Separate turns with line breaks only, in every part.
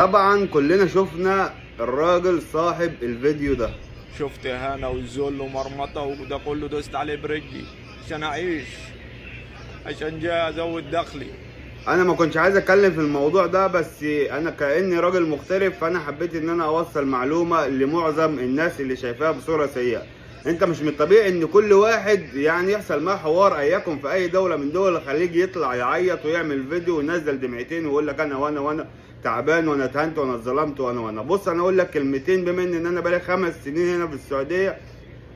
طبعا كلنا شفنا الراجل صاحب الفيديو ده.
شفت اهانه وذل ومرمطه وده كله دوست عليه برجلي عشان اعيش، عشان جاي ازود دخلي.
انا ما كنتش عايز اتكلم في الموضوع ده، بس انا كاني راجل مغترب، فانا حبيت ان انا اوصل معلومة لمعظم الناس اللي شايفاها بصورة سيئه. انت مش من الطبيعي ان كل واحد يعني يحصل معاه حوار اياكم في اي دولة من دول الخليج يطلع يعيط ويعمل فيديو وينزل دمعتين ويقول لك انا وانا وانا تعبان وانا اتهنت وانا اتظلمت وانا وانا. بص انا اقول لك كلمتين، بما ان انا بقالي 5 سنين هنا في السعوديه،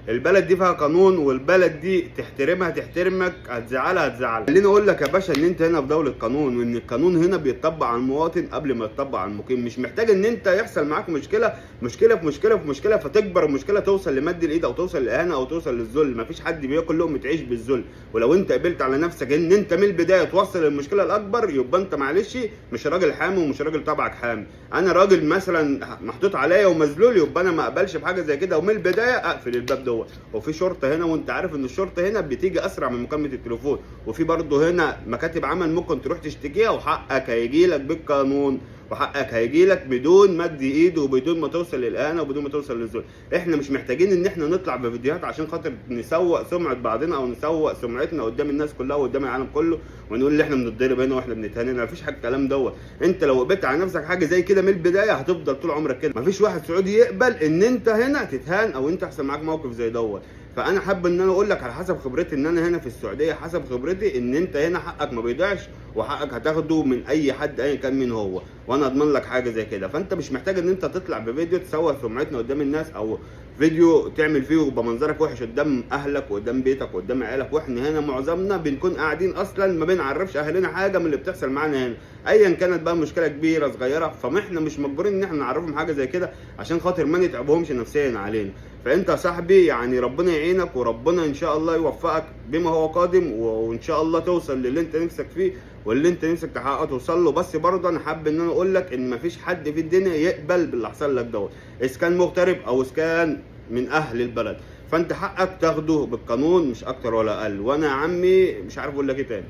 البلد دي فيها قانون، والبلد دي تحترمها تحترمك، هتزعلها هتزعلك. خليني اقول لك يا باشا ان انت هنا في دولة قانون، وان القانون هنا بيطبق على المواطن قبل ما يطبق على المقيم. مش محتاج ان انت يحصل معاك مشكلة مشكلة في مشكلة في مشكلة فتكبر المشكلة توصل لمد الايد او توصل للاهانه او توصل للذل. مفيش حد بياكل لقمة عيش بالذل. ولو انت قبلت على نفسك ان انت من البداية توصل المشكلة الاكبر، يبقى انت معلش مش راجل حامي ومش راجل طبعك حامي. انا راجل مثلا محطوط عليا ومذلول، يبقى انا ما اقبلش بحاجة زي كده، ومن البداية اقفل الباب دوت. وفي شرطه هنا، وانت عارف ان الشرطة هنا بتيجي اسرع من مكالمة التليفون، وفي برضه هنا مكاتب عمل ممكن تروح تشتكيها، وحقك هيجي لك بالقانون، وحقك هيجي لك بدون مد ايد وبدون ما توصل للاهانه وبدون ما توصل للذل. احنا مش محتاجين ان احنا نطلع بفيديوهات عشان خاطر نسوق سمعه بعضنا او نسوق سمعتنا قدام الناس كلها وقدام العالم كله، ونقول ان احنا بنتضرب هنا واحنا بنتهان هنا. مفيش حاجة الكلام دوت. انت لو قبلت على نفسك حاجة زي كده من البداية هتفضل طول عمرك كده. مفيش واحد سعودي يقبل ان انت هنا تتهان او انت يحصل معاك موقف زي دوت. فانا حابب ان انا اقول لك على حسب خبرتي ان انا هنا في السعوديه، حسب خبرتي ان انت هنا حقك ما بيضيعش، وحقك هتاخده من اي حد ايا كان مين هو، وانا اضمن لك حاجة زي كده. فانت مش محتاج ان انت تطلع بفيديو تسوق سمعتنا قدام الناس، او فيديو تعمل فيه ويبقى منظرك وحش قدام اهلك وقدام بيتك وقدام عيالك. واحنا هنا معظمنا بنكون قاعدين اصلا ما بنعرفش اهلنا حاجة من اللي بتحصل معانا هنا، ايا كانت بقى مشكلة كبيرة صغيرة، فما احنا مش مجبورين ان احنا نعرفهم حاجة زي كده عشان خاطر ما نتعبهمش نفسيا علينا. فانت يا صاحبي يعني ربنا يعينك، وربنا ان شاء الله يوفقك بما هو قادم، وان شاء الله توصل للي انت نفسك فيه واللي انت نفسك تحققه توصل له. بس برضه انا حابب ان انا اقول لك ان مفيش حد في الدنيا يقبل باللي حصل لك دوت، اذا كان مغترب او اذا كان من اهل البلد. فانت حقك تاخده بالقانون مش اكتر ولا اقل. وانا يا عمي مش عارف اقول لك ايه تاني.